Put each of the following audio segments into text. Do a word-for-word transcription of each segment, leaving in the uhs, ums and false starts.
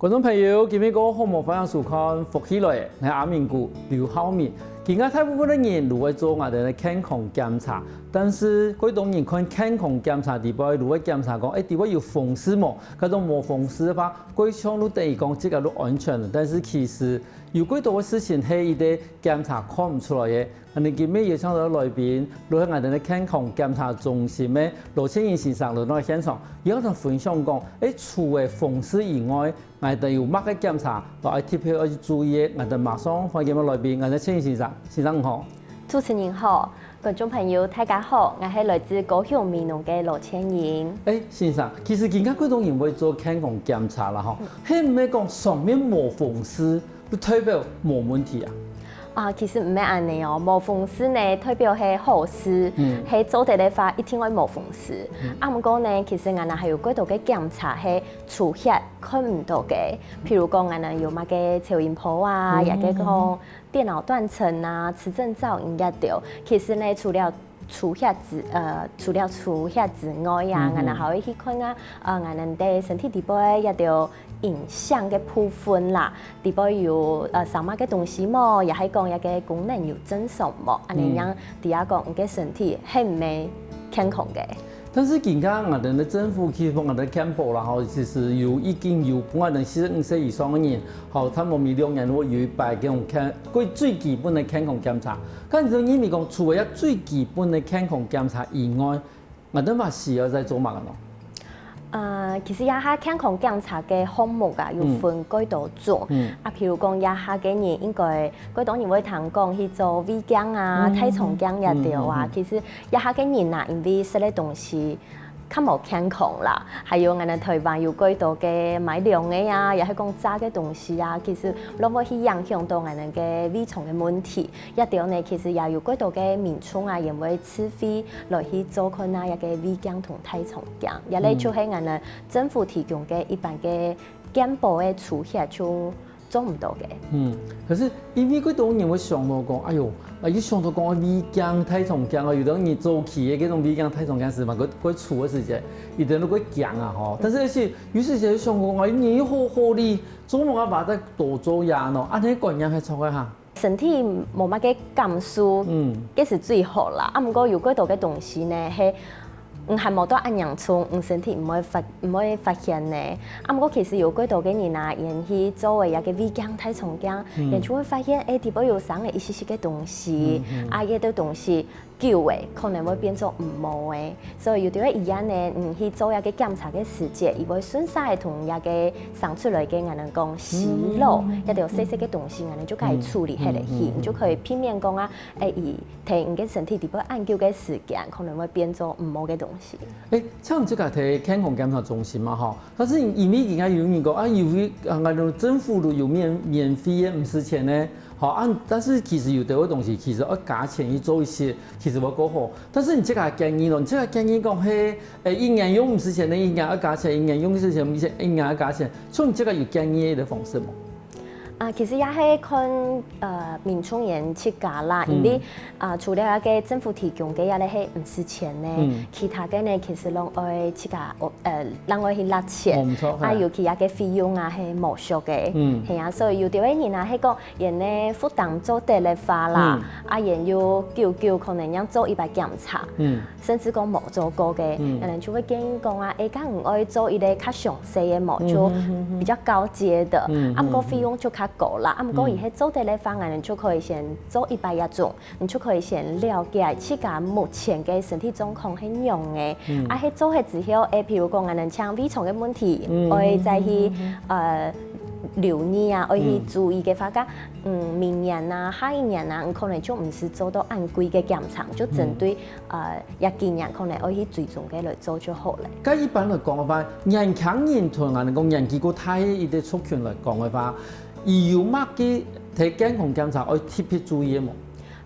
觀眾朋友，今晡日過後，歡迎收看《福氣來了》，𠊎係阿明哥劉浩明。今下大部分个人都會做𠊎兜个健康檢查，但是幾多人看健康檢查底背都會檢查講，欸，底背有風濕無？假使無風濕个話，該項就等於講自家就安全了。但是其實有幾多个事情係一個檢查看毋出來个。 𠊎兜今晡日邀請到來賓，就係𠊎兜个健康檢查中心个羅倩瑩先生來到現場，佢愛同分享講，欸，除了風濕以外，𠊎兜有麼个檢查，愛特別愛去注意个。𠊎兜馬上歡迎來賓，𠊎兜倩瑩先生。先生你好。主持人好，觀眾朋友大家好，𠊎係來自高雄美濃个羅倩瑩。欸，先生，其實今下幾多人會做健康檢查啦吼，係毋係講上面無風濕， 就代表無問題啊？啊，其實毋係恁仔哦，無風濕呢，代表係好事，嗯。係做得个話，一定會無風濕。嗯。啊，毋過呢，其實𠊎兜還有幾多个檢查係抽血看毋到个，譬如講𠊎兜有麼个超音波啊，嗯。也係講電腦斷層啊、磁振造影這兜。其實呢，除了 抽血之，呃，除了抽血之外啊，嗯哼。𠊎兜還會去看啊，呃，𠊎兜身體底背這兜影像个部分啦，底背有，呃，生麼个東西無，也係講這个功能有正常無，恁仔樣知影講你个身體係毋係健康个。但是今下𠊎兜个政府其實𠊎兜健保啦吼，其實有已經有𠊎兜四十五歲以上个人，吼，差毋多每兩年會有一擺這種健，最，最基本个健康檢查。 該你就認為講，除了這最基本个健康檢查以外，𠊎兜還需要再做麼个呢？呃，其實這下健康檢查个項目啊，有分幾多種。嗯。嗯。啊，譬如講，這下个人應該幾多人會聽講去做胃鏡啊、嗯。大腸鏡這兜啊。嗯，嗯，嗯。其實這下个人啊，因為食个東西 較無健康啦。還有𠊎兜臺灣有幾多个賣涼个啊，也係講炸个東西啊，其實攏會去影響到𠊎兜个胃腸个問題。這兜呢，其實也有幾多个民眾啊，因為自費來去做看啊，這个胃鏡同大腸鏡，這類就係𠊎兜政府提供个一般个健保个抽血就 做毋到个。嗯，可是因為幾多人會想到講，哎喲，啊，一想到講胃鏡、大腸鏡啊，有兜人早期个這種胃鏡、大腸鏡係嘛，該，該出个時節，一定都會驚啊吼。但是而且有時節想講，哎，你又好好哩，做麼个還愛多做呀喏？恁仔觀念係錯个哈。身體無麼个感受，嗯。該係最好啦。啊，毋過有幾多个東西呢，係 你還無到恁嚴重，你身體毋會發，毋會發現呢。啊，毋過其實有幾多个人啊，佢去做个這个胃鏡、大腸鏡，嗯。佢就會發現，欸，底背有生个一息息个東西，嗯，嗯。啊，這兜東西久了，可能會變做毋好个。所以有兜个醫院呢，你去做這个檢查个時節，佢會順續个同這个生出來个，𠊎兜講息肉，嗯。這兜細細个東西，𠊎兜就可以處理起來去，嗯，嗯，嗯。你就可以避免講啊，欸，佢 在你个身體底背恁久个時間，可能會變做毋好个東西。欸，像這个在健康檢查中心嘛吼，但是因為今下有人講啊，因為啊，𠊎兜政府都有免，免費个，毋使錢呢，吼啊，但是其實有兜个東西其實愛加錢去做一些，其實會較好。但是你這个建議咯，你這个建議講係，欸，一年用毋使錢个，一年愛加錢，一年用毋使錢，一年愛加錢，像你這个有建議个方式無？ 啊，其實也係看，呃，民眾佢自家啦，嗯。因為，啊，除了該个政府提供个這个係毋使錢呢，嗯。其他个呢，其實攏愛自家，呃，另外去納錢。哦，毋著，啊，嘿。尤其這个費用啊，係無俗个。嗯。係啊，所以有兜个人啊，係講，佢呢負擔做得个話啦，嗯。啊，佢又久久可能愛做一擺檢查。嗯。 甚至講無做過个，嗯。可能就會建議講啊，欸，該你愛做一個較詳細个無，嗯，就比較高階的，嗯，啊，毋過費用就較高啦。啊，毋過佢係做得个話，𠊎兜就可以先做一擺這種，你就可以先了解自家目前个身體狀況係仰仔。嗯。啊，係做好之後，欸，譬如講，𠊎兜像胃腸个問題，嗯，愛再去，呃，留意啊，愛去注意个話，該，嗯，明年啊，下一年啊，你可能就毋使做到恁貴个檢查，就針對，呃， 這幾年可能愛去追蹤个來做就好了。該一般來講个話，年輕人同𠊎兜講年紀較大个一個族群來講个話，佢有麼个在健康檢查愛特別注意个無？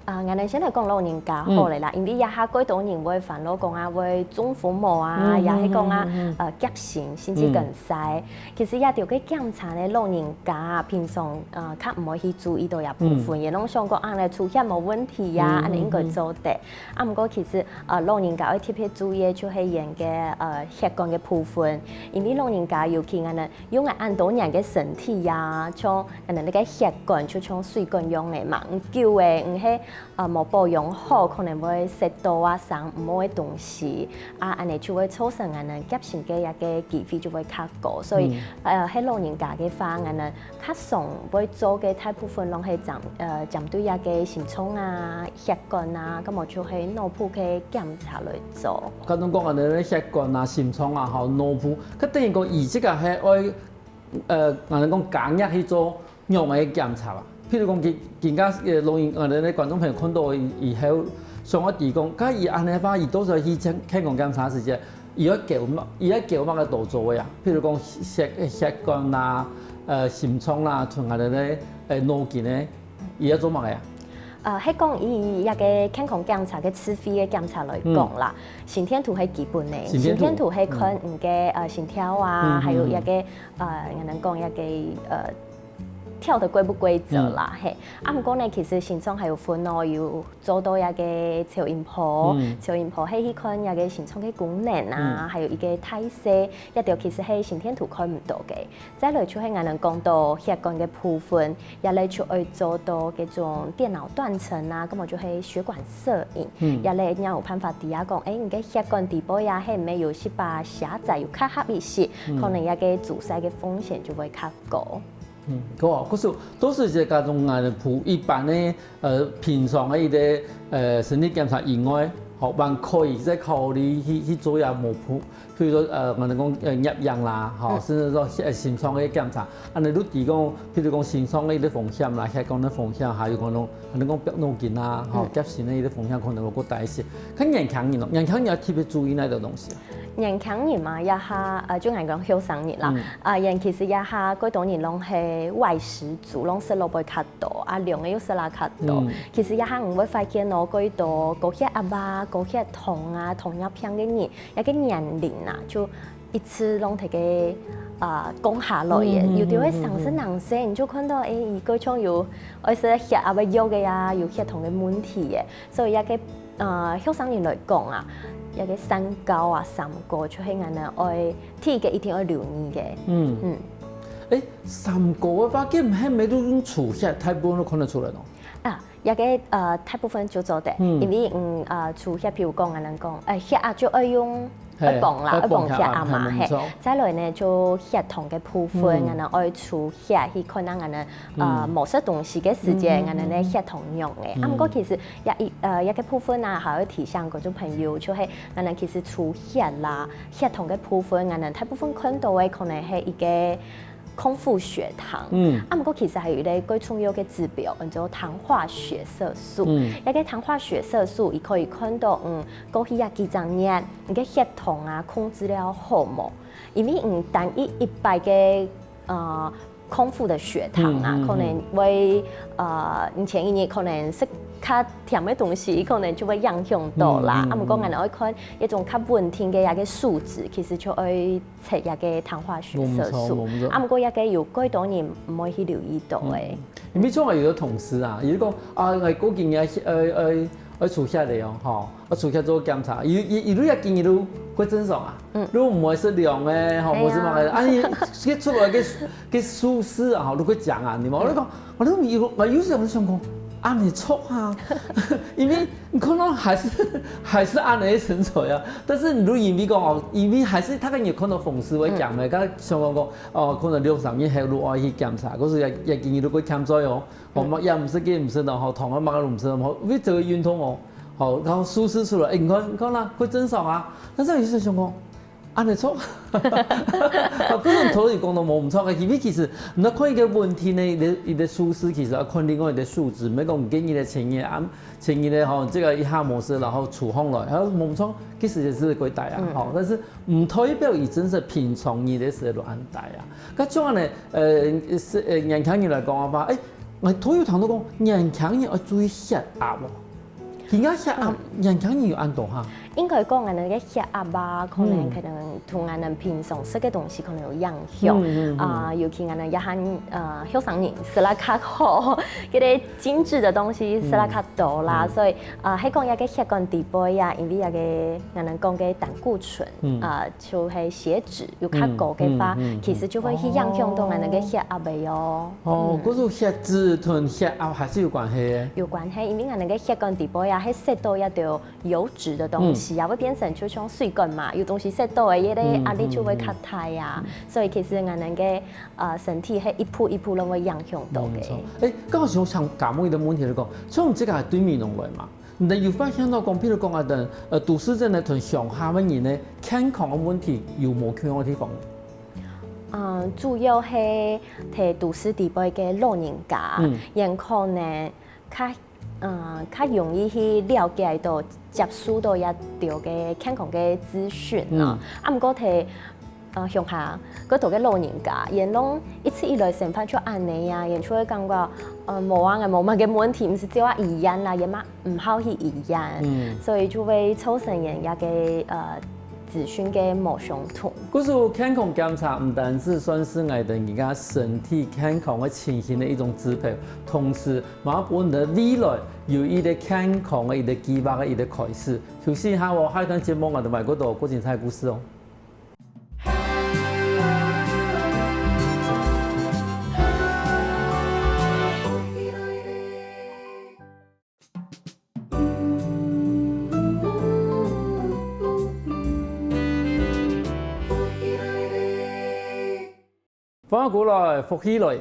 啊，𠊎等先來講老人家好了啦，因為這下蓋多人會煩惱講啊，會中風無啊，也係講啊，呃，急性心肌梗塞。其實這兜个檢查呢，老人家啊，平常呃較毋會去注意到這部分，也攏想講啊，來出血無問題呀，恁呢應該做得。啊，毋過其實呃老人家愛特別注意个，就係佢个呃血管个部分，因為老人家尤其恁呢 用了恁多年个身體呀，像𠊎等該个血管就像水管樣个嘛，你久了，你係呃無保養好，可能會塞到啊生毋好个東西，啊恁呢就會造成𠊎等急性个一个機會就會較高。所以呃，係老人家个話，𠊎等較常會做个大部分攏係針呃針對一个心臟啊、血管啊，該無就係腦部个檢查來做。 剛剛講个血管啊、心臟啊，吼，腦部，佢等於講，佢這个係愛，呃，𠊎等講加入去做仰仔个檢查啊。譬如講，今今下呃，老人，𠊎等个觀眾朋友看到以後，想愛知講，該佢恁呢話，佢到時候去健健康檢查時節，佢愛繳麼，佢愛繳麼个多做个啊？譬如講血血管啊，呃，心臟啦，同𠊎等个呃腦筋个，佢愛做麼个啊？ 呃，係講以一个健康檢查个自費个檢查來講啦，心電圖係基本个，心電圖係看你个呃心跳啊，還有一个呃，𠊎等講一个呃跳得規毋規則啦，嘿。啊，毋過呢，其實心臟還有分哦，有做到一个超音波，超音波係去看一个心臟个功能啊，還有一个代謝，這兜其實係心電圖看毋到个。 再來就係𠊎等講到血管个部分，這類就愛做到該種電腦斷層啊，該無就係血管攝影，這類你有辦法知啊講，欸，你个血管底背啊，係毋係有息把狹窄，有較狹一息，可能這个阻塞个風險就會較高。嗯，好，故所都係一个該種𠊎等普一般个呃平常个一个呃身體檢查以外，吼，還可以再考慮去去做一下腦部 譬如說，呃，𠊎等講，呃，攝影啦，吼，甚至說，呃，心臟个檢查，恁呢你提供，譬如講心臟个一个風險啦，血管个風險，還有講，𠊎等講白腦筋啊，吼，急性个一个風險可能會過大一些。看年輕人咯，年輕人要特別注意哪種東西啊？年輕人嘛，這下，呃，就𠊎講後生人啦，啊，因其實這下蓋多人攏係外食族，攏食落會較多，啊，量个又食啦較多。其實這下你會發現哦，蓋多高血壓啊、高血糖啊、糖尿病个人， 這个年齡啊，就一直攏在該，啊，降下來耶。有兜个上身人生，你就看到，欸，佢个像有，愛食血壓个藥个呀，有血糖个問題耶。所以這个，呃，後生人來講啊，這个三高啊、三高，就係𠊎等愛第一个一定愛留意个。嗯嗯。欸，三高个話，佢毋係每日用抽血，大部分都看得出來咯。啊， 這个呃大部分就做得，因為嗯呃抽血，譬如講𠊎等講，呃血壓就愛用，愛磅啦，愛磅血壓嘛，嘿。再來呢就血糖个部分，𠊎等愛抽血去看下𠊎等呃無食東西个時節，𠊎等个血糖仰仔。啊毋過其實這一呃這个部分啊，還愛提醒觀眾朋友，就係𠊎等其實抽血啦，血糖个部分，𠊎等大部分看到个可能係一个 空腹血糖。嗯。啊毋過其實還有一个最重要个指標，叫做糖化血色素。嗯。這个糖化血色素，佢可以看到，嗯，過去啊幾隻月，你个血糖啊控制了好無？因為你單一一擺个呃空腹个血糖啊，可能會呃你前一日可能食較甜个東西，可能就會影響到啦。啊毋過𠊎等愛看一種較穩定个一个數值，其實就愛 測這个糖化血色素。無毋著，無毋著。啊毋過這个有蓋多人毋會去留意到个。因為像𠊎有个同事啊，佢就講啊，𠊎過幾日愛愛愛抽血了哦，吼，愛抽血做檢查，佢佢佢就也建議就過正常啊，就毋會食涼个，吼，無食麼个，啊佢佢出來个个數字啊，吼，就過靚啊，你嘛，𠊎就講，𠊎就有𠊎有時想想講，恁仔著啊，因為 你看到還係還係恁仔个身材啊，但是你就因為講哦，因為還係大概你看到風濕會驚个，該想講講哦，可能兩三日後就愛去檢查，可是也也建議就過檢查哦，哦，也毋食个毋食咯，吼，糖啊麼个都毋食咯，吼，會做運動哦，吼，然後數字出來，欸，你看你看啦，過正常啊，但是有時想講， 恁仔著。啊，可能頭先講到無毋著个，因為其實你看一个問題呢，一个一个數字，其實要看另外一个數值，毋係講你建議个前日啊，前日个吼，這个一下無食，然後抽上來，還有無毋著，其實也係過大啊，吼，但是毋代表佢真實平常日个時候就恁大啊。該像恁仔，呃，係呃年輕人來講个話，欸， 𠊎頭有聽到講，年輕人愛注意血壓哦。佢个血壓，年輕人有恁多哈？應該講，𠊎等个血壓啊，可能，嗯。可能同𠊎等平常食个東西可能有影響。嗯，嗯，嗯。啊，尤其𠊎等這下，呃，後生人食了較好，這个精緻个東西食了較多啦，嗯。所以，呃，係講這个血管底背啊，因為這个𠊎等講个膽固醇，嗯。呃，就係血脂有較高个話，嗯，嗯，嗯，其實就會去影響到𠊎等个血壓个哦。哦。哦，嗯。故所血脂同血壓還係有關係个。有關係，因為𠊎等个血管底背啊，係塞到一兜油脂个東西啊，嗯。會變成就像水管嘛，有東西塞到个，這个壓力就會較大啊。嗯，嗯。所以其實𠊎等个，呃，身體係一步一步攏會影響到个。無錯。誒，剛好想，想加問一个問題來講，像你自家對美濃來嘛，你有發現到講，譬如講啊，等，呃，都市人呢同鄉下个人呢，健康个問題有無共樣个地方？嗯，主要係在都市底背个老人家，嗯。𠊎等可能較，嗯，較容易去了解到、接受到這兜个健康个資訊啊。嗯。啊，毋過在，呃，鄉下，較多个老人家，𠊎等攏一直以來生活就恁呢啊，𠊎等就會感覺，呃，無啊，無麼个問題，毋係只有醫院啦，也嘛 毋好去醫院，嗯。所以就會造成𠊎等个，呃，資訊个無相同。故所健康檢查毋單止算係𠊎等人家身體健康个情形个一種指標，同時嘛分你个未來有一个健康个一个計劃个一个開始。休息一下哦，下一段節目𠊎等還過多過精彩个故事哦。 歡迎過來，福氣來！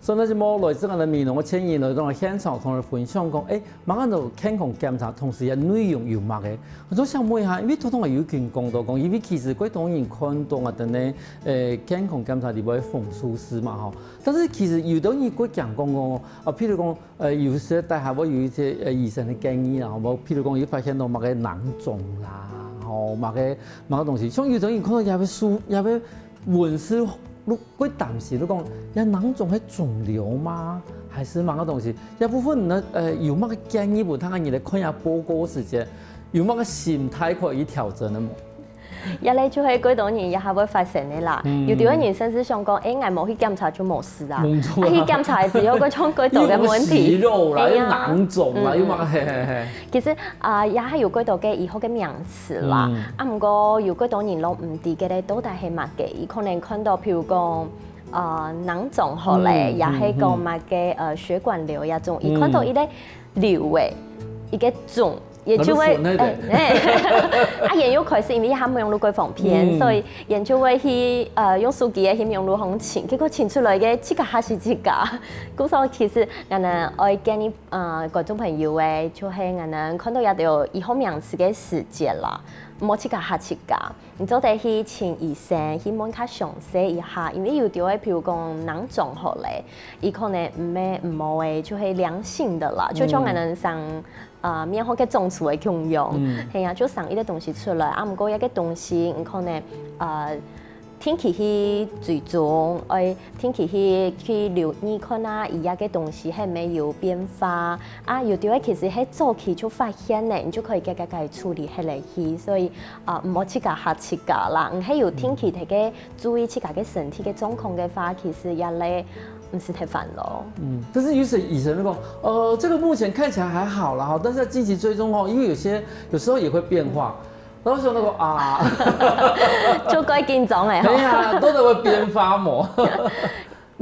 上段節目來自𠊎等美濃个前人來到現場同𠊎分享講，誒，麼个安到健康檢查，同時个內容有麼个？𠊎就想問一下，因為頭先𠊎有跟講到講，因為其實幾多人看到𠊎等呢，誒，健康檢查裡背个紅數字嘛吼，但是其實有兜人會講講哦，啊，譬如講， 呃，有時大家會有一些，呃，醫生个建議啦，吼，譬如講，有發現到麼个囊腫啦，吼，麼个，麼个東西，像有種人可能也會輸，也會問係，你會擔心，你講，這囊腫係腫瘤嗎？還係麼个東西？這部分呢，呃，有麼个建議分大家人來看這報告時節，有麼个心態可以調整个無？ 這類就係幾多人也還會發生个啦。嗯。有兜个人甚至想講，誒，𠊎無去檢查就無事啊。無錯啊。啊，去檢查之後，各種幾多个問題。又息肉啦，哎呀。又囊腫啦，嗯。又麼个，嘿，嘿，嘿。其實，啊，也還有幾多个醫學个名詞啦。嗯。啊，毋過有幾多人攏毋知該个到底係麼个，佢可能看到，譬如講，呃，囊腫好咧，嗯，也係講麼个，嗯，嗯。呃，血管瘤這種，佢看到一个瘤仔，一个腫， 也就會，啊，你說那個。哎，哎。啊，𠊎等又開始，因為佢無用到該方面，嗯。所以𠊎等就會去，呃，用手機个去網路項尋，結果尋出來个自家嚇死自家。故所其實𠊎等愛建議，呃，觀眾朋友誒，就係𠊎等看到這兜醫學名詞个時節啦，莫自家嚇自家。 你做得去尋醫生，去問較詳細一下，因為有兜个，譬如講囊腫好咧，佢可能毋係毋好个，就係良性个啦，就像𠊎等生，呃，面項个腫瘤个共樣，嗯。係啊，就生一个東西出來，啊，毋過這个東西，你可能，呃，定期去追蹤，愛定期去，去留意看啊，佢這个東西係毋係有變化，啊，有兜个其實係早期就發現咧，你就可以遽遽遽處理起來去，所以 啊，毋好自家嚇自家啦，你係有定期在該注意自家个身體个狀況个話，其實這類毋使忒煩惱。嗯，但是有些醫生就講，呃，這個目前看起來還好啦，哈，但是要積極追蹤哦，因為有些，有時候也會變化。然後說那個啊，就怪緊張欸，吼。對呀，都在會變化嘛。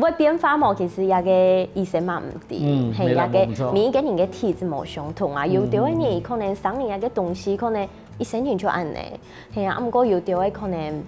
會變化無？其實這个醫生嘛毋知，嗯，係，這个無錯，無錯。每一个人个體質無相同啊，有兜个人可能生理這个東西，可能一生人就恁呢，係啊，啊，毋過有兜个可能，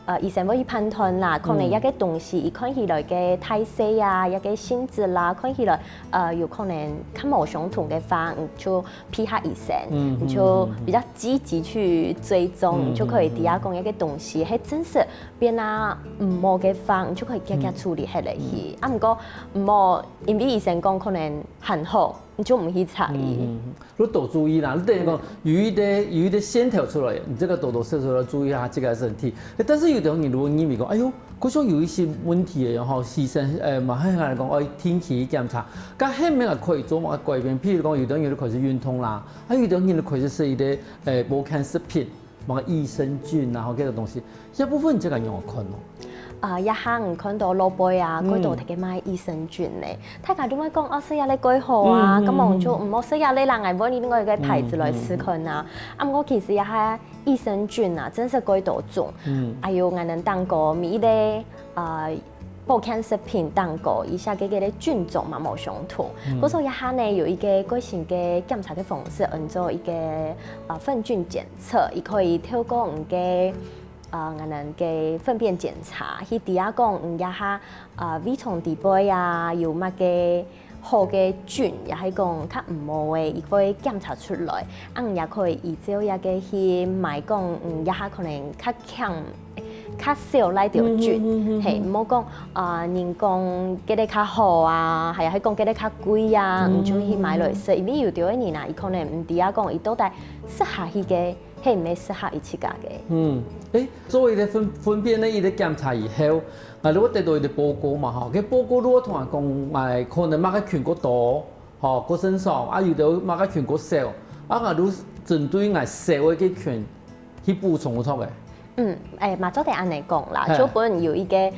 呃，醫生會去判斷啦，可能這个東西，佢看起來个大細啊，這个性質啦，看起來，呃，有可能較無相同个話，你就配合醫生，嗯，你就比較積極去追蹤，嗯，你就可以知影講這个東西，係真實 變啊毋好个話，你就可以遽遽處理起來去。嗯。啊，毋過毋好因為醫生講可能還好，就毋去查佢。嗯，你多注意啦，你等於講有一个有一个线头出来，你这个多多少少要注意一下自家个身体。但是有的人如果认为讲，哎哟，好像有一些问题个吼，牺牲，呃，马上来讲，哎，定期去检查，该下面个可以做么个改变？譬如讲，有的人就开始运动啦，啊，有的人就开始食一个，呃，保健食品，么个益生菌啊，吼，这个东西，这部分你这个仰般看咯？啊，一下你看到老辈啊，嗯。佢都特个买益生菌呢。大家都會講，哦，食這个蓋好啊，嗯，嗯，咁樣就毋好食這个啦，𠊎換另外一个牌子來試看啊。嗯，嗯，嗯。啊，毋過其實一下益生菌啊，真係蓋多種。嗯。還有𠊎等當个每一个，啊，保健食品當个，一下个个个菌種嘛無相同。嗯。故所一下呢，有一个个性个檢查个方式，安做一个，啊，粪菌檢測，佢可以透過你个 啊，𠊎等个粪便檢查，去知啊講，嗯，一下，啊，胃腸底背啊，有麼个好个菌，也係講較毋好个，佢會檢查出來，啊，也可以依照這个去買講，嗯，一下可能較強、較少哪條菌，嗯，嗯，嗯，嗯，嘿，毋好講，啊，人講這个較好啊，還係講這个較貴啊，嗯，你就去買來食，因為有兜个人啊，佢可能毋知啊講，佢到底食下去个 係毋係適合佢自家个。嗯，誒，做一个粪，粪便个一个檢查以後，啊，如果得到一个報告嘛，吼，該報告如果同人講，哎，可能麼个菌過多，吼，過身上，啊，有的麼个菌過少，啊，𠊎就針對𠊎少个个菌去補充，有錯个。嗯，誒，嘛做得恁樣講啦，嘿。就本有一个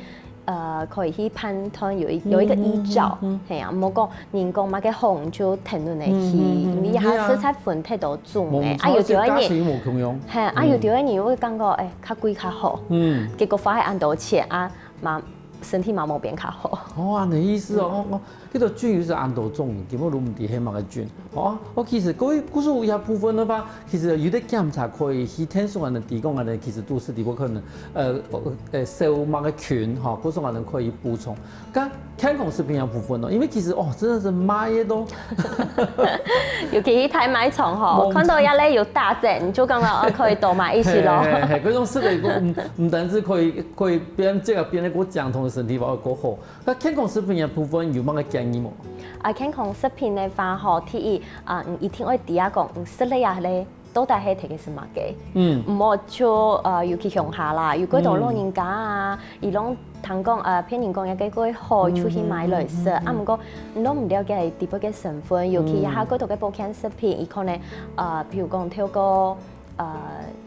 呃，可以去判斷有一，有一个依照，嗯，嗯，嗯，嗯。係啊，毋好講人講麼个好就定論个去，嗯，嗯，嗯，因為佢實在分忒多種个，係啊。啊，有兜个人，無錯，價錢無共樣。係，啊，嗯。有兜个人會感覺，誒，較貴較好，嗯。結果花忒恁多錢啊，嘛，身體嘛無變較好。哦，恁樣意思哦，嗯。哦，哦，這个菌係恁多種，根本都毋知係麼个菌。 哦，哦，其實各位，故所這部分个話，其實有个檢查可以去聽說恁樣提供恁樣，其實都係裡背可能，呃，呃，少麼个菌，吼，故所恁樣可以補充。該健康食品个部分哦，因為其實哦，真的是買个都尤其去大賣場吼，無錯。看到一類有打折，你就感覺，哦，可以多買一些咯。嘿，嘿，嘿，這種食个，毋，毋單止可以，可以變，這个變得過健康个身體，還過好。 該健康食品个部分有麼个建議無？啊，健康食品个話吼，第一，啊，嗯，一定愛知啊講，嗯，食个啊咧，到底係特个係麼个？嗯。毋好就，呃，尤其鄉下啦，有幾多老人家啊，嗯。佢攏聽講，呃，別人講一个幾好，嗯，就去買來食。嗯，嗯，嗯。啊，毋過，你攏毋了解裡背个成分，尤其一下幾多个保健食品，佢可能，呃，比如講透過 呃，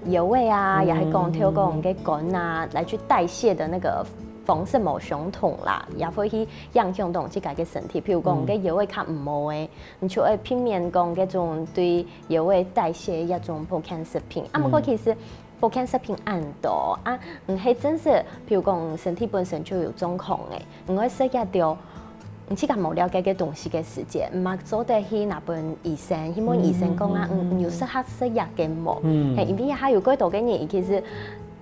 腰仔啊，嗯。也係講透過𠊎个肝啊，來去代謝个該个方式無相同啦，也會去影響到自家个身體。譬如講，嗯。𠊎个腰仔較毋好个，你就愛避免講該種對腰仔代謝个一種保健食品。啊，毋過其實保健食品恁多啊，嗯，係真實，譬如講身體本身就有狀況个， 你愛食這兜，你自家無了解个東西个時節，毋係做得去拿分醫生，去問醫生講啊，嗯，嗯，嗯，嗯，嗯。你，你有適合食這个無？嗯。嘿，因為還有幾多个人，其實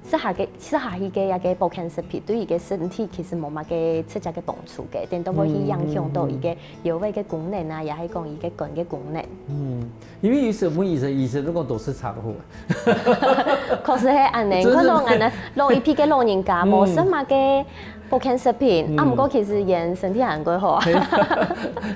食下个，食下去个這个保健食品，對佢个身體其實無麼个直接个幫助个，顛倒會去影響到佢个腰仔个功能啊，也係講佢个肝个功能。嗯。 因為有時問醫生，醫生都講多食茶就好。確實係恁樣，真的。看到恁樣老一輩个老人家，嗯。無食麼个保健食品，嗯。啊，毋過其實佢身體還過好啊。係啊，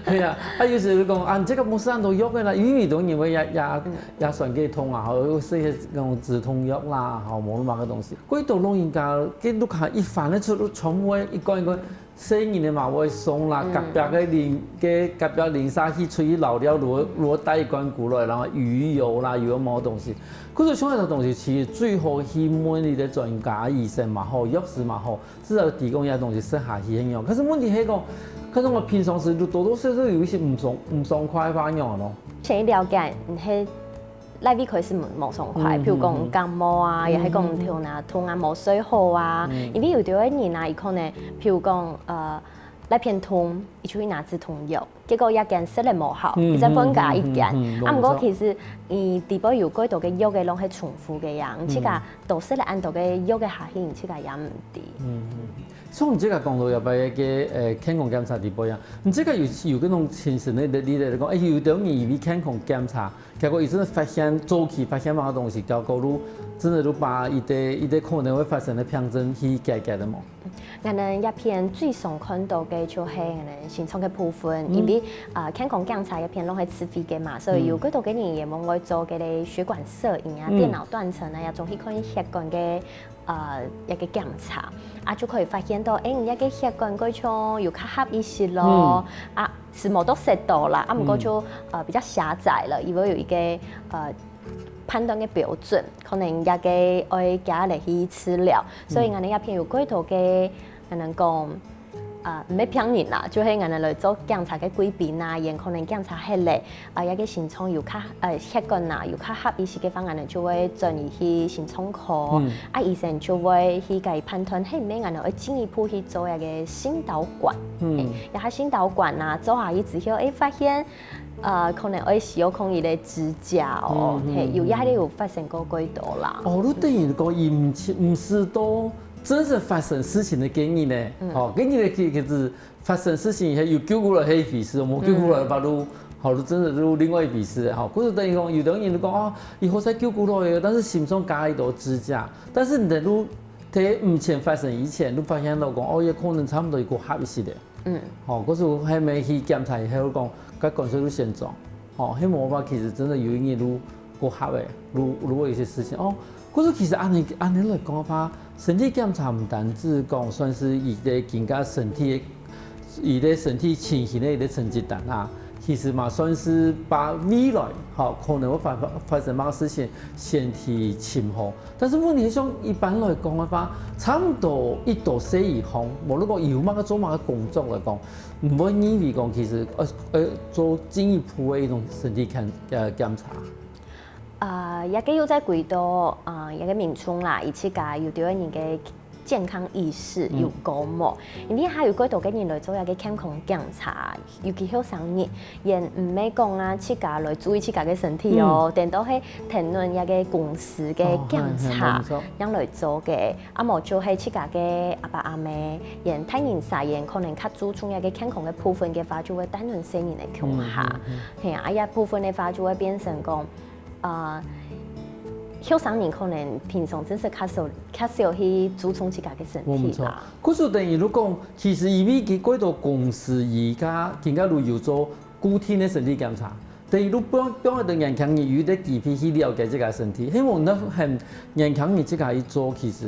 係啊，啊，有時就講啊，你這个無食恁多藥个啦，因為當然會也，也，嗯。也酸个痛啊，吼，有食一些那種止痛藥啦，吼，無麼个東西。過多老人家，佢屋下一翻个出，全部一罐一罐 細人仔嘛會送啦，嗯。隔壁个鄰，个隔壁鄰舍去出去遶尞，如果，如果帶一罐過來，然後魚油啦，有麼个東西。可是像這種東西，其實最好去問你个專家醫生嘛好，藥師嘛好，至少提供一下東西食下去恁樣。可是問題係講，可能𠊎平常時就多多少少有一些毋爽，毋爽快个反應咯。先了解，你係 哪位開始無，無爽快，嗯，譬如講感冒啊，嗯，也係講頭那痛啊，嗯，嗯。無睡好啊。嗯。因為有兜个人啊，佢可能，譬如講，呃，哪片痛，佢就去拿止痛藥，結果一間食了無效，嗯，佢再換加一間。嗯，嗯，嗯，嗯，啊，毋過其實，嗯，裡背有幾多个藥个攏係重複个呀，嗯。你自家多食了恁多个藥个下去，你自家也毋知。嗯，嗯。像你這个講到這擺个，呃，健康檢查裡背啊，你這个有，有該種親身个例子來講，欸，有兜人因為健康檢查，結果佢真个發現，早期發現麼个東西，結果就，真个就把佢个，佢个可能會發生个病症去解決了無？𠊎等這片最常看到个就係𠊎等心臟个部分，因為，呃，健康檢查這片攏係自費个嘛，所以有幾多个人也問𠊎做該个血管攝影啊、電腦斷層啊，也總去看血管个，呃，一个檢查，啊，就可以發現到，欸，你這个血管个像有較狹一息咯，啊，係無到塞到啦，啊，毋過就，呃，比較狹窄了，因為有一个，呃，判斷个標準，可能這个愛加落去治療，所以𠊎等這片有幾多个，可能講， 啊，毋係病人啦，就係𠊎等來做檢查个貴賓啊，佢可能檢查忒了，啊，這个心臟有較，呃，血管啊，有較狹一息个話，𠊎等就會轉移去心臟科。啊，醫生就會去該判斷，係毋係𠊎等愛進一步去做一个心導管。係，這下心導管啊，做下去之後，欸，發現，呃，可能愛需要空一个支架哦。係，有，這下有發生過幾多啦。哦，你等於講，佢毋係，毋係到 真實發生事情个建議呢，吼，建議呢，其，其實發生事情以後有救過來係一回事，無救過來，就，吼，就真个就另外一回事，吼。故所等於講，有兜人就講，哦，佢好彩救過來个，但是心臟加一道支架，但是你等於在目前發生以前，就發現到講，哦，也可能差不多有過狹一息个。 嗯。吼，故所還無去檢查以後講，該管水就先裝。吼，係無法其實真个有一日就過狹个，就，就會有一些事情。哦，故所其實恁樣，恁樣來講个話，身體檢查毋單止講算係佢个更加身體个，佢个身體情形个一个成績單啊，其實嘛算係把未來，吼，可能會發，發生麼个事情，先去尋好。 但是問題係，像一般來講个話，差不多一到歲以後，無論講有麼个做麼个工作來講，毋會認為講其實，呃，呃，做進一步个一種身體檢，呃，檢查。啊，這个又再回到，啊，這个民眾啦，佢自家有對人个健康意識有高無？因為還有幾多个人來做這个健康檢查，尤其後生人，也毋係講啊，自家來注意自家个身體哦，等到係跈等這个公司个檢查，哦，係，係，無錯。樣來做个。啊，無就係自家个阿爸阿姆，也大人儕也可能較注重這个健康个部分个話，就會帶等細人來共下。嗯，嗯，嗯。係啊，啊，這部分个話就會變成講， 呃，後生人可能平常真係較少，較少去注重自家个身體啦。無錯。故所等於就講，其實因為佢幾多公司而家，更加都有做固定个身體檢查，等於就放，放一个年輕人有一个機會去了解自家身體。希望呢，很年輕人自家去做，其實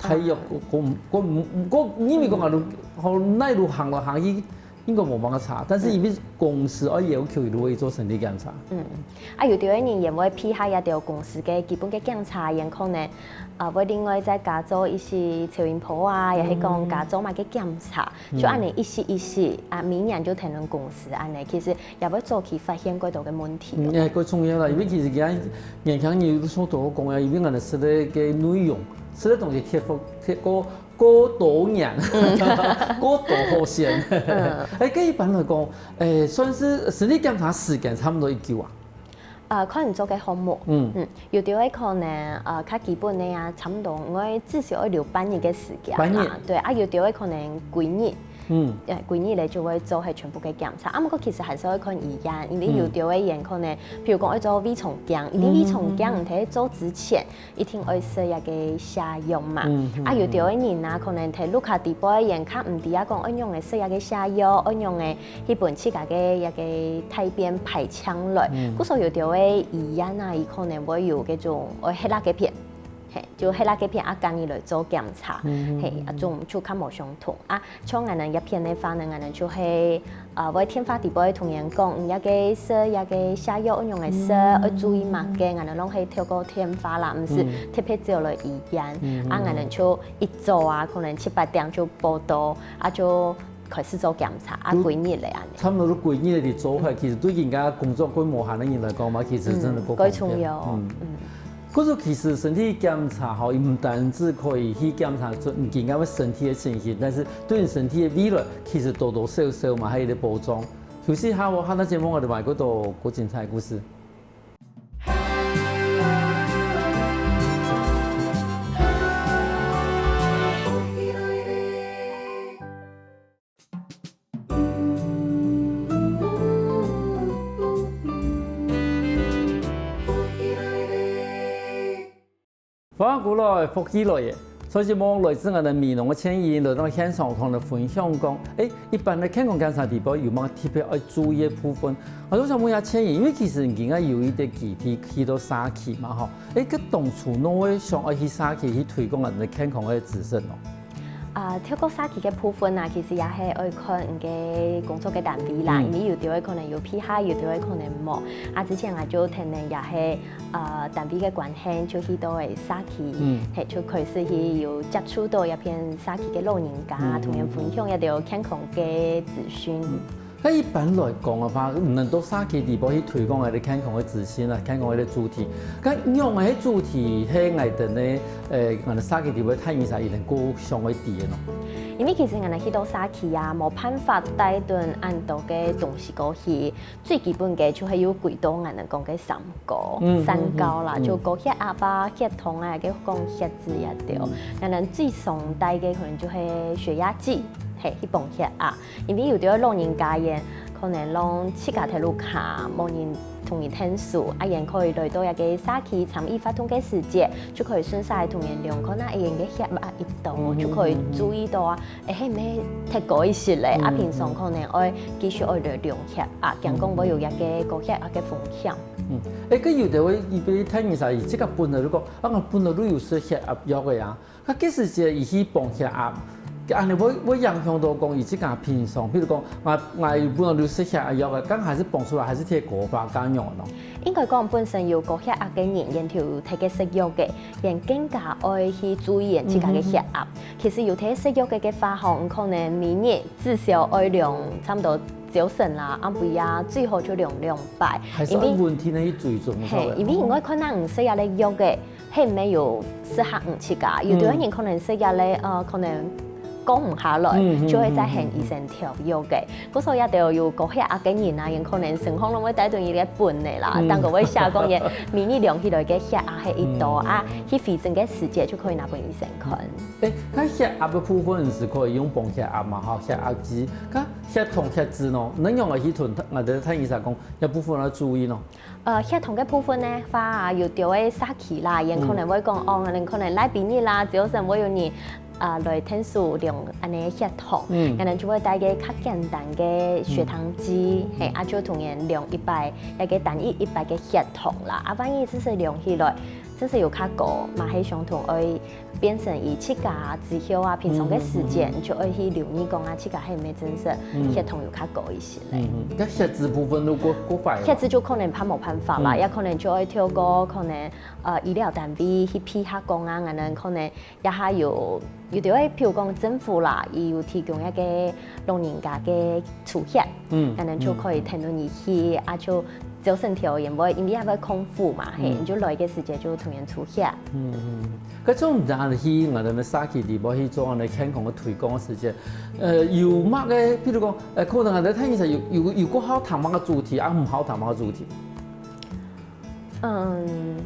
大約，嗯。我，我，我，我認為講啊，就，好，哪路行來行去， 應該無麼个差，但是因為公司愛要求佢會做身體檢查。嗯，啊，有兜个人也會配合這兜公司个基本个檢查，也可能，啊，會另外再加做一息超音波啊，也係講加做麼个檢查，就恁樣一息一息，啊，每年就跈等公司恁樣，其實也會早期發現幾多个問題。嗯，欸，過重要啦，因為其實現在年輕人有所多講啊，因為𠊎等食个个內容，食个東西忒複，忒過 過多年，嗯。過多好先。嗯。欸，該一般來講，欸，算係身體檢查時間差不多幾久啊？呃，看你做个項目。嗯。嗯，有兜个可能，呃，較基本个啊，差不多，𠊎至少愛留半日个時間啦。半日？對，啊，有兜个可能幾日。嗯。呃，幾日咧就會做係全部个檢查。啊，毋過其實還係愛看醫院，因為有兜个人可能，嗯。譬如講愛做胃腸鏡，因為胃腸鏡你在做之前， 一定愛食一个瀉藥嘛。嗯，嗯，啊，有兜个人啊，可能在屋下底背个人較毋知啊，講愛仰仔食一个瀉藥，愛仰仔去分自家个一个大便排淨來。嗯。故所有兜个醫院啊，佢可能會有該種愛核磁共振个片，係，就核磁共振个片啊，建議來做檢查，嗯，嗯，係，啊，嗯，嗯。種就較無相同啊。 像𠊎等這片个話呢，𠊎等就係，呃，會電話底背同人講，嗯，這个食，這个瀉藥愛仰仔食，嗯。愛注意麼个，𠊎等攏係透過電話啦，毋係，嗯，特別走來醫院。嗯，嗯，啊，𠊎等就一早啊，可能七八點就報到，啊，就開始做檢查，啊，就幾日咧恁樣。差不多都幾日咧做法，嗯。其實對人家工作規模下个人來講嘛，其實真的，嗯，不方便。過重要。嗯。嗯。 故所其實身體檢查吼，佢毋單止可以去檢查出你今个身體个情形，但是對你身體个未來，其實多多少少嘛，還有一个保障。休息一下，下段節目𠊎等還有過多過精彩个故事。歡迎過來，福氣來了！上節目來自𠊎等美濃个倩穎來到現場同𠊎等分享講，欸，一般个健康檢查裡背有麼个特別愛注意个部分？𠊎都想問一下倩穎，因為其實你今下有一個基地去到社區嘛吼，欸，該當初仰會想愛去社區去推廣𠊎等个健康个知識呢？ 啊，透過社區个部分啊，其實也係愛看你个工作个單位啦，因為有兜个可能有配合，有兜个可能無。啊，之前𠊎就跈等也係，呃，單位个關係，就去到个社區，係，就開始去有接觸到一片社區个老人家，同佢分享一兜健康个資訊。 該一般來講个話，毋能到社區裡背去推廣𠊎等健康个資訊啊，健康个主題。該仰般个主題係𠊎等个，呃，𠊎等社區裡背个大人儕一定較想愛知个呢？因為其實𠊎等去到社區啊，無辦法帶等恁多个東西過去。最基本个就係有幾多𠊎等講个三高，三高啦，就高血壓啊、血糖啊，个降血脂啊，對。𠊎等最常帶个可能就係血壓計，係，去磅血壓。 因為有兜老人家佢可能摎自家在屋下，無人同佢𢯭手，啊，佢可以來到這个社區參與活動个時節，就可以順續同佢量看啊，佢个血壓幾多，就可以注意到啊，欸，係毋係忒高一息咧，啊，平常可能愛繼續愛來量血壓，驚講會有這个高血壓个風險。嗯，欸，該有兜个一般大人儕，佢自家本來就講，啊，𠊎本來就有食血壓藥个啊， 該其實係佢去磅血壓，恁呢會會影響到講佢自家平常，比如講，𠊎𠊎本來有食血壓藥个，該還係磅出來還係忒高，會仰呢？應該講本身有高血壓个人，佢就有在該食藥个，佢更加愛去注意佢自家个血壓。其實有在食藥个个話吼，可能每日至少愛量差不多朝晨啦，暗晡夜最好就量兩擺，還係愛穩定个去追蹤，係，因為𠊎看𠊎等食這个藥个， 係毋係有適合你自家。有兜人可能食藥咧，呃，可能降毋下來，就會再喊醫生調藥个。故所這兜有高血壓个人啊，佢可能身項都會帶等一个本仔啦，頂高會寫講佢每日量起來个血壓係幾多啊，去回診个時節就可以拿分醫生看。欸，該血壓个部分係可以用磅血壓嘛，吼，血壓計，該血糖、血脂呢，仰般去同𠊎等大人儕講，這部分愛注意呢？ 呃，血糖个部分个話啊，有兜个社區啦，佢可能會講，哦，𠊎等可能禮拜日啦，朝晨會有人，啊，來𢯭手量恁呢血糖，𠊎等就會帶個較簡單个血糖機，係，啊，就同佢量一擺，該個單一一擺个血糖啦。啊，萬一真係量起來，真係有較高，嘛係相同愛 變成佢自家之後啊，平常个時間就愛去留意講啊，自家係毋係真實血糖有較高一息咧。嗯，該血脂部分就較較壞了。血脂就可能較無辦法啦，也可能就愛透過可能呃醫療單位去配合講啊，𠊎等可能這下有有兜个，譬如講政府啦，佢有提供一個老人家个抽血，嗯，可能就可以跈等佢去，啊就朝晨頭佢會，因為佢會空腹嘛，係，你就來个時間就同佢抽血。嗯嗯。 該種人去𠊎兜个社區裡背去做恁呢健康个推廣个時節，呃，有麼个，譬如講，呃，可能𠊎兜大人儕有有有較好談麼个主題，啊毋好談麼个主題。嗯，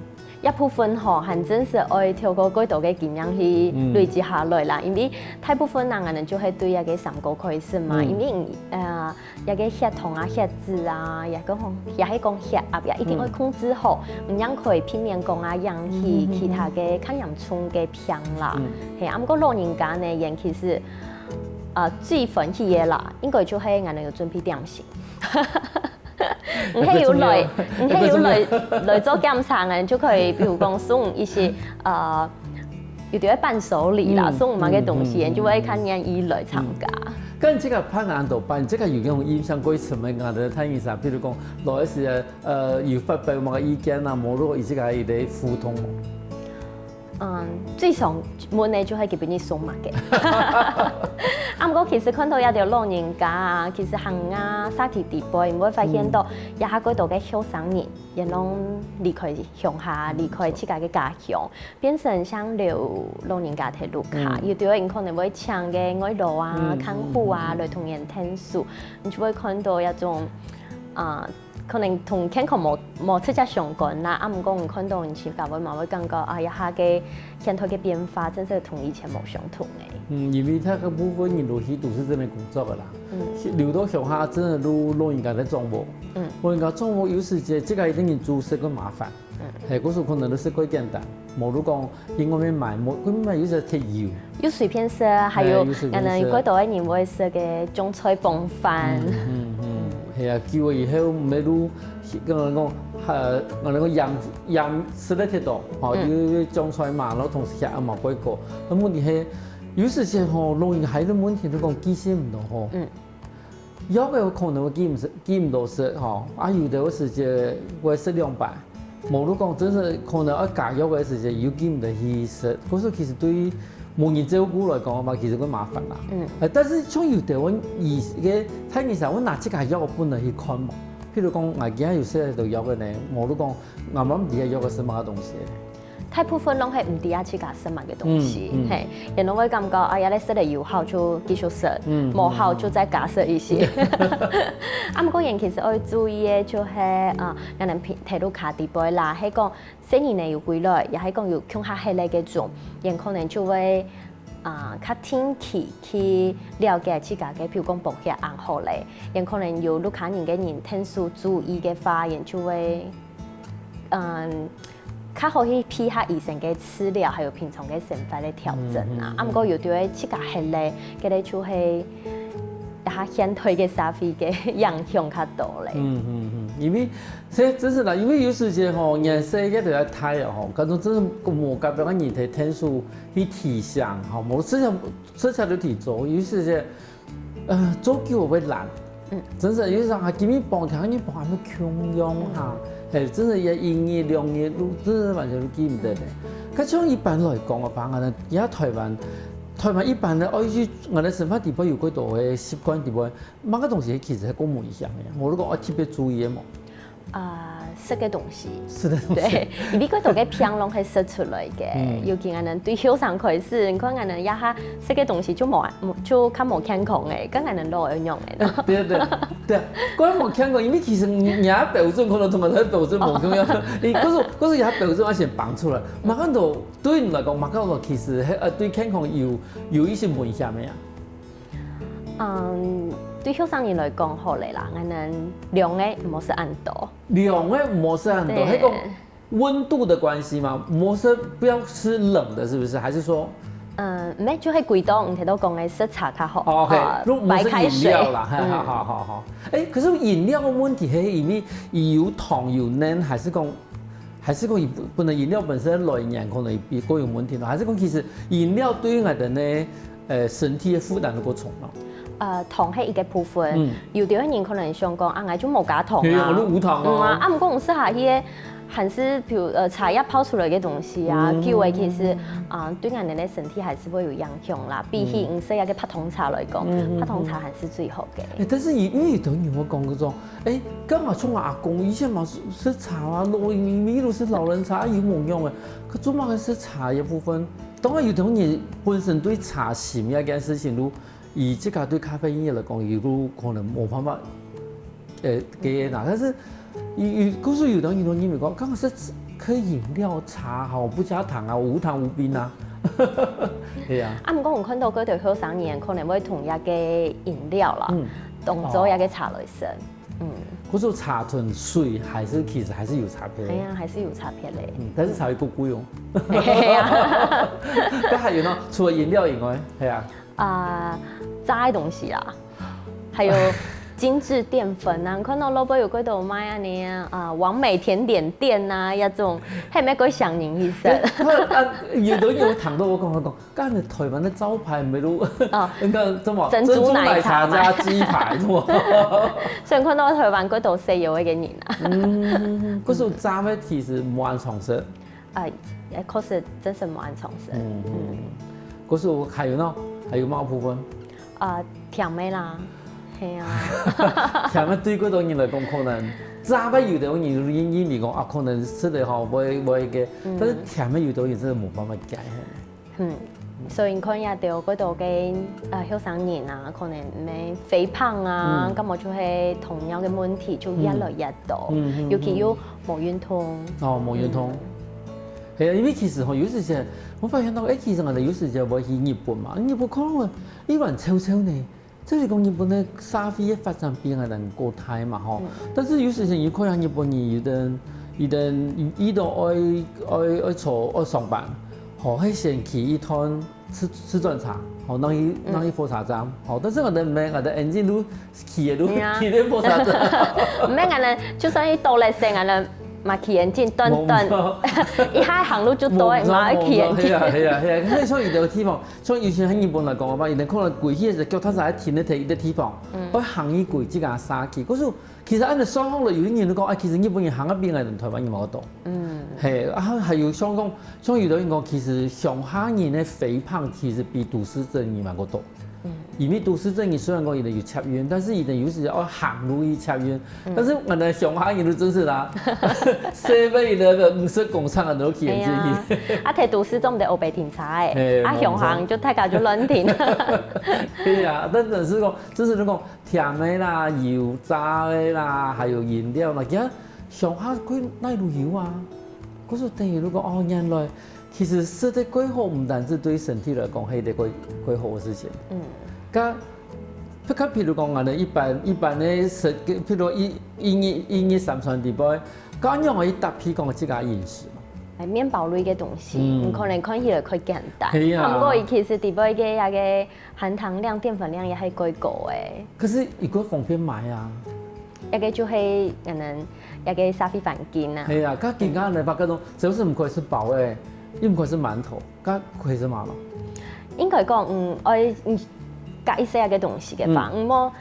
這部分吼，還真係愛透過較多个經驗去累積下來啦，因為大部分人可能就會對這個三高開始嘛，因為呃 這個血糖啊、血脂啊，也講也係講血壓，也一定愛控制好，毋然可以避免講啊引起其他个較嚴重个病啦。係，啊毋過老人家呢，佢其實呃最歡喜个啦，應該就係𠊎等有準備點心。你係有來，你係有來來做檢查，𠊎就可以，比如講送一些呃 有兜个伴手禮啦，送麼个東西，就會較願意來參加。該你這個辦恁多擺，你這個有用印象過深个，𠊎兜大人儕，比如講，來一些呃有發表麼个意見啊，無論佢自家一個互動無？嗯，最常問个就係佢分你送麼个。啊毋過其實看到這兜老人家啊，其實行啊，社區裡背，你會發現到，這下較多个後生人，佢攏離開鄉下，離開自家个家鄉。 變成像留老人家在屋下，有兜人可能會請個外勞啊、看護啊來同佢𢯭手，你就會看到這種啊，可能同健康無無直接相關啦，啊毋過你看到你自家會嘛會感覺啊，這下个現代个變化真係同以前無相同个。嗯，因為大部分人落去都市這片工作个啦，留到鄉下真个就老人家在掌屋，老人家掌屋有時節，這個一定人煮食較麻煩。係，故所可能就食較簡單，無就講去外面買，無，外面買有時忒油。有隨便食，還有哎，有隨便食。𠊎等較多个人會食个種菜傍飯。嗯嗯嗯，係啊，久了以後，毋係就，跟人講，呃，𠊎等講鹽鹽食得忒多，吼，嗯。有有種菜嘛，然後同時也無幾過。那問題係，有時節吼，老人家个問題，就講記性毋到吼。嗯。 藥个可能會記毋食，記毋到食吼，啊有兜个時節會食兩擺，無就講真係可能愛加藥个時節又記毋得去食，故所其實對無人照顧來講嘛，其實較麻煩啦。嗯。呃，但是像有兜个醫个大醫生，會拿自家藥本來去看無？譬如講，𠊎今日有食到藥个呢，無就講，𠊎嘛毋知該藥个係麼个東西。 大部分攏係毋知啊自家食麼个東西，嗯嗯。係，然後會感覺，哎呀，這食了有效就繼續食，嗯，無效就再加食一些。嗯。啊，毋過人其實愛注意个就係，啊，𠊎等平，在路口底背啦，係講細人仔有歸來，也係講有共下歇个該種，人可能就會，啊，較定期去了解自家个，譬如講，腹血恁好咧，人可能有路口人个人，天數注意个話，人就會 嗯，較好去配合醫生个治療，還有平常个生活个調整啊。嗯嗯嗯。啊，毋過有兜个自家歇咧，該个就係這下現代个社會个影響較多咧。嗯嗯嗯，因為，這真係啦，因為有時節吼，年歲个都要大了吼，感覺真係無甲別个人體天數去提醒吼，無自家，自家就提早，有時節 呃，做久會懶。嗯。真係，有時候啊，今日傍，聽日傍，還沒共樣哈。嗯。係，真係一，一日兩日，都，真係完全都記毋得咧。嗯。該像一般來講个話，𠊎等，也台灣，台灣一般个，哦，一，𠊎等生活底背有幾多个習慣底背，麼个東西其實係較危險个，無就講愛特別注意个無？ 啊，食个東西。食个東西。對，因為較多个病攏係食出來个，嗯。尤其𠊎等對後生開始，你看𠊎等這下食个東西就無，就較無健康个，該𠊎等老了仰仔呢？對對對，較無健康，因為其實若標準可能同𠊎个標準無共樣，你可是，可是若標準愛先放出來，麼个都對你來講，麼个都其實，呃，對健康有，有一些危險个呀。 嗯，對後生人來講好咧啦，𠊎等涼个毋好食恁多。涼个毋好食恁多，對。係講溫度个關係嘛，毋好食，不要吃冷个，是不是？還是說？嗯，毋係，就係歸到你頭先講个食茶較好，哦，OK，呃，如果毋係飲料啦，白開水。係，嗯。好好好好。欸，可是飲料个問題，係因為佢有糖有奶，還是講 還是講佢本，本來飲料本身來源可能佢較有問題咯？還是講其實飲料對於𠊎等个，呃，身體个負擔都較重咯？呃，糖係一個部分，嗯。有兜人可能想講，啊，𠊎就無加糖啊。係啊，𠊎都無糖哦。嗯啊，啊，毋過𠊎食下去个，還係，比如，呃，茶葉泡出來个東西啊，嗯。久了其實，啊，對𠊎等个身體還係會有影響啦。比起𠊎食一個白糖茶來講，嗯。白糖茶還係最好个。欸，但是因為有兜人會講該種， 欸，該嘛像𠊎阿公以前嘛係，係茶啊，老，一路係老人茶，啊，有無用个。佢做麼个係茶个部分？當然有兜人本身對茶心這件事情，就以自家對咖啡因來講，佢就可能無辦法，欸，戒啦。但是，有，有，故所有兜人都認為講，該係可以飲料茶吼，不加糖啊，無糖無冰啊。係啊。啊，毋過𠊎看到該兜後生人可能會同一個飲料啦，嗯。當做一個茶來食。 嗯。可是茶同水還係，其實還係有差別。係啊，還係有差別咧。嗯，但是茶會貴貴哦。係啊。該還有呢？除了飲料以外，係啊。啊，炸个東西啊，還有精緻澱粉啊，看到路背有幾多賣恁樣啊，啊，完美甜點店啊，這種，還毋過想人去食。對，啊，有兜人有聽到𠊎講，𠊎講， 該你台灣个招牌毋係都，哦。該个什麼，珍珠奶茶嘛。珍珠奶茶加雞排，是無？所以看到台灣幾多西洋个人啊。嗯，可是炸个其實無恁常食。啊，也確實真係無恁常食。嗯，嗯。可是還有呢，還有麼个部分？啊，甜个啦，係啊。甜个對幾多人來講，可能炸个有兜人認，認為講啊，可能食了吼，會，會个，嗯。但是甜个有兜人真的無辦法戒。 嗯，所以你看這兜幾多个，呃，後生人啊，可能毋係肥胖啊，嗯。該麼就係糖尿个問題就越來越多，嗯，嗯，尤其又無運動。哦，無運動。嗯。係啊，因為其實吼，有時節，𠊎發現到，欸，其實𠊎兜有時節會去日本嘛，日本可能一碗臭臭呢， 就係講日本个社會个發展比𠊎等較大嘛吼。嗯。但是有時節你看下日本人有兜，佢等遇到愛愛愛坐愛上班，吼，會先騎一段自自轉車，吼，拿去拿去火車站，吼，但是𠊎等毋免，𠊎等眼睛都騎个都係啊騎个火車站。毋免恁樣，就算去倒垃圾恁樣，嘛騎眼鏡，短短，一下行路就到，嘛愛騎眼鏡。係啊係啊係啊，所以像有个地方，像以前喺日本來講个話，有人可能跪去个時候，腳踏實地停在一个地方，會行一跪這个社區。可是其實按照雙方的有些人都講，哎，其實日本人行个比𠊎等台灣人還多。嗯，係，啊，還有像講，像有的人講，其實鄉下人的肥胖其實比都市鎮人還多。因為都市鎮人雖然講佢等有捷運，但是佢等有時愛行路去捷運。但是𠊎等鄉下人都真係啦，seven eleven五十公尺个都騎係啊進去。，啊，在都市做毋得烏白停車个，係啊，鄉下就大家就亂停。對啊，但真係講，真係講甜个啦、油炸个啦，還有飲料啦，其實鄉下佢哪都有啊。可是等於如果哦，原來其實食得過好，毋單止對身體來講，係一个過過好个事情。嗯，該，佢比如講，𠊎等一般一般个食，比如一一日一日三餐裡背，該仰會搭配講自家飲食嘛？哎，麵包類个東西，嗯你可能看起來較簡單，係啊毋過佢其實裡背个那个含糖量、澱粉量也係過高个，可是佢个方便買啊。那个就係可能那个消費環境啊。係啊，佢今下來發覺講，只要是毋可以食包个，又毋可以食饅頭，該可以食麼个？應該講，嗯，愛嗯加一些个東西个吧，嗯嗯，莫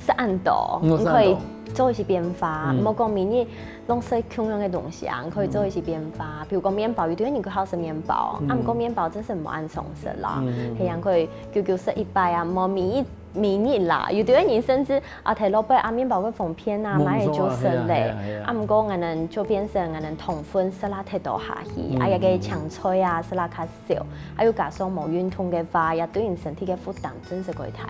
食恁多，嗯你可以食恁做一些變化，嗯莫講每日攏食共樣个東西啊，你可以做一些變化。比如講麵包，有的人佢好食麵包，嗯啊，毋過麵包真係毋好恁常食啦，嗯係樣可以久久食一擺啊，莫每日每日啦，有的人甚至啊，提落背啊，麵包會方便啊，嗯買來就食係啊係啊咧係啊，啊，毋過𠊎等就變成𠊎等糖分食啦忒多下去，啊，嗯也个青菜啊食啦較少，啊，又加上無運動个話，也對人身體个負擔真係過大。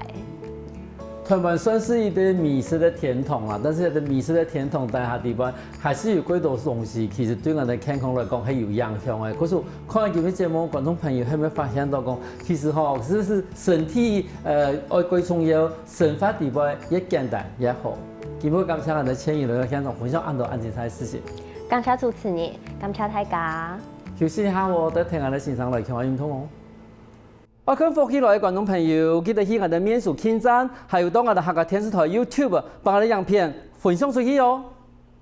台灣算是一个美食的天堂啦，但是在美食的天堂底下地方，還是有幾多東西其實對𠊎等健康來講係有影響个。可是看今日節目，觀眾朋友係無發現到講，其實吼，其實是身體呃愛過重要，生活裡背越簡單越好。今日感謝𠊎等千羽來到現場分享恁多恁精彩个事情。感謝主持人，感謝大家。休息一下哦，等聽𠊎等先生來健康運動哦。愛看福氣來个觀眾朋友，記得去𠊎等面書網站，還有到𠊎等客家電視台YouTube，幫𠊎等影片分享出去哦。